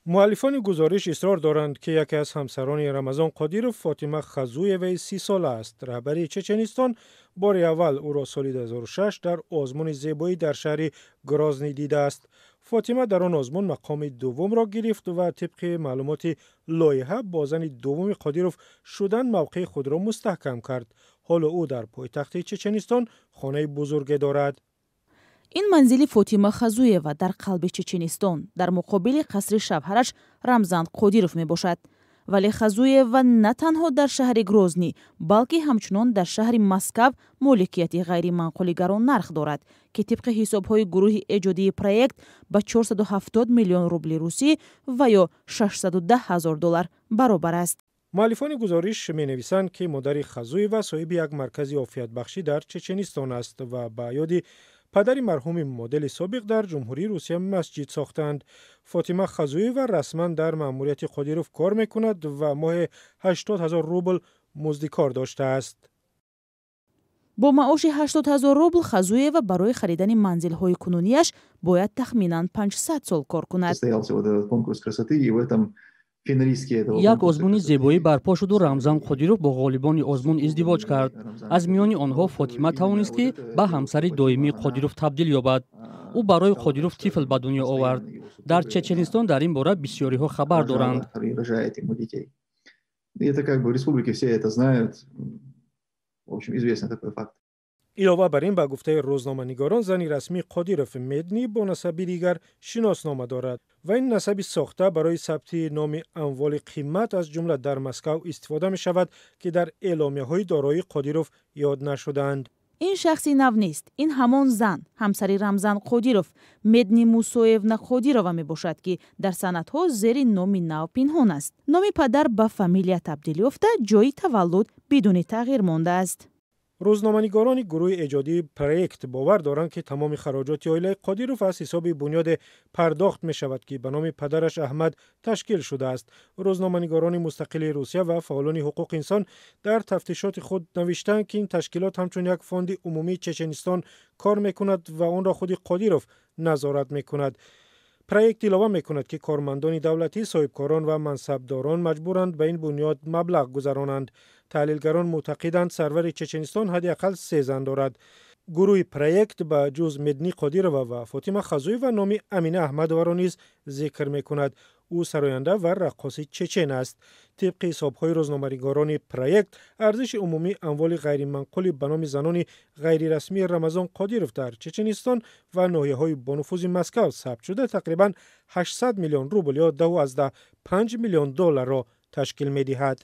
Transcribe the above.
Муаллифони гузориш исрор доранд, ки яке аз ҳамсарони Рамазон Қодиров Фотима Хазуеваи 30-сола аст. Раҳбари Чеченистон бори аввал ӯро соли 2006 дар озмуни зебоӣ дар шаҳри Грозний дидааст. Фотима дар он озмун мақоми дуввумро гирифт ва тибқи маълумоти лоиҳа бо зани дуввуми Қодиров шудан мавқеи худро мустаҳкам кард. Ҳоло ӯ дар пойтахти Чеченистон хонаи бузурге дорад. Ин манзили Фотима Хазуева дар қалби Чеченистон, дар муқобили қасри шавҳараш Рамзан Қодиров мебошад. Вале Хазуева на танҳо дар шаҳри Грозний, балки ҳамчунон дар шаҳри Москав моликияти ғайриманқули гароннарх дорад, ки тибқи ҳисобҳои гурӯҳи эҷодии Проект ба 470 миллион рубли русӣ ва ё 610 ҳазор доллар баробар аст. Муаллифони гузориш менависанд, ки модари Хазуева соҳиби як маркази офиятбахшӣ дар Чеченистон аст ва ба ёди падари марҳуми модели собиқ дар Ҷумҳурии Русия масҷид сохтанд. Фотима Хазуева расман дар маъмурияти Қодиров кор мекунад ва моҳе 80 ҳазор рубл музди кор доштааст. Бо маоши 80 ҳазор рубл Хазуева барои харидани манзилҳои кунунияш бояд тахминан 500 сол кор кунад. Як озмуни зебоӣ барпо шуду Рамзан Қодиров бо ғолибони озмун издивоҷ кард. Аз миёни онҳо Фотима тавонист, ки ба ҳамсари доимии Қодиров табдил ёбад. Ӯ барои Қодиров тифл ба дунё овард. Дар Чеченистон дар ин бора бисёриҳо хабар доранд. Это как бы в республике все это знают. В общем, известный такой факт. Илова бар ин, ба гуфтаи рӯзноманигорон, зани расмии Қодиров Медни бо насаби дигар шиноснома дорад ва ин насаби сохта барои сабти номи амволи қимат, аз ҷумла дар Москав, истифода мешавад, ки дар эъломияҳои дороии Қодиров ёд нашудаанд. Ин шахси нав нест. Ин ҳамон зан, ҳамсари Рамзан Қодиров, Медни Мусоевна Қодирова мебошад, ки дар санадҳо зери номи нав пинҳон аст. Номи падар ба фамилия табдил ёфта, ҷои таваллуд бидуни тағйир мондааст. Рӯзноманигорони гурӯҳи эҷодии Проект бовар доранд, ки тамоми хароҷоти оилаи Қодиров аз ҳисоби бунёде пардохт мешавад, ки ба номи падараш Аҳмад ташкил шудааст. Рӯзноманигорони мустақили Русия ва фаъолони ҳуқуқи инсон дар тафтишоти худ навиштаанд, ки ин ташкилот ҳамчун як фонди умумии Чеченистон кор мекунад ва онро худи Қодиров назорат мекунад. Проект илова мекунад, ки кормандони давлатӣ, соҳибкорон ва мансабдорон маҷбуранд ба ин бунёд маблағ гузаронанд. Таҳлилгарон мӯътақиданд, сарвари Чеченистон ҳадди ақал се зан дорад. Гурӯҳи Проект ба ҷуз Медни Қодирова ва Фотима Хазуева номи Амина Аҳмадоваро низ зикр мекунад. Ӯ сароянда ва раққоси чечен аст. Тибқи ҳисобҳои рӯзноманигорони Проект, арзиши умумии амволи ғайриманқули ба номи занони ғайрирасмии Рамазон Қодиров дар Чеченистон ва ноҳияҳои бонуфузи Москав сабт шуда тақрибан 800 миллион рубл ё 2,5 миллион долларро ташкил медиҳад.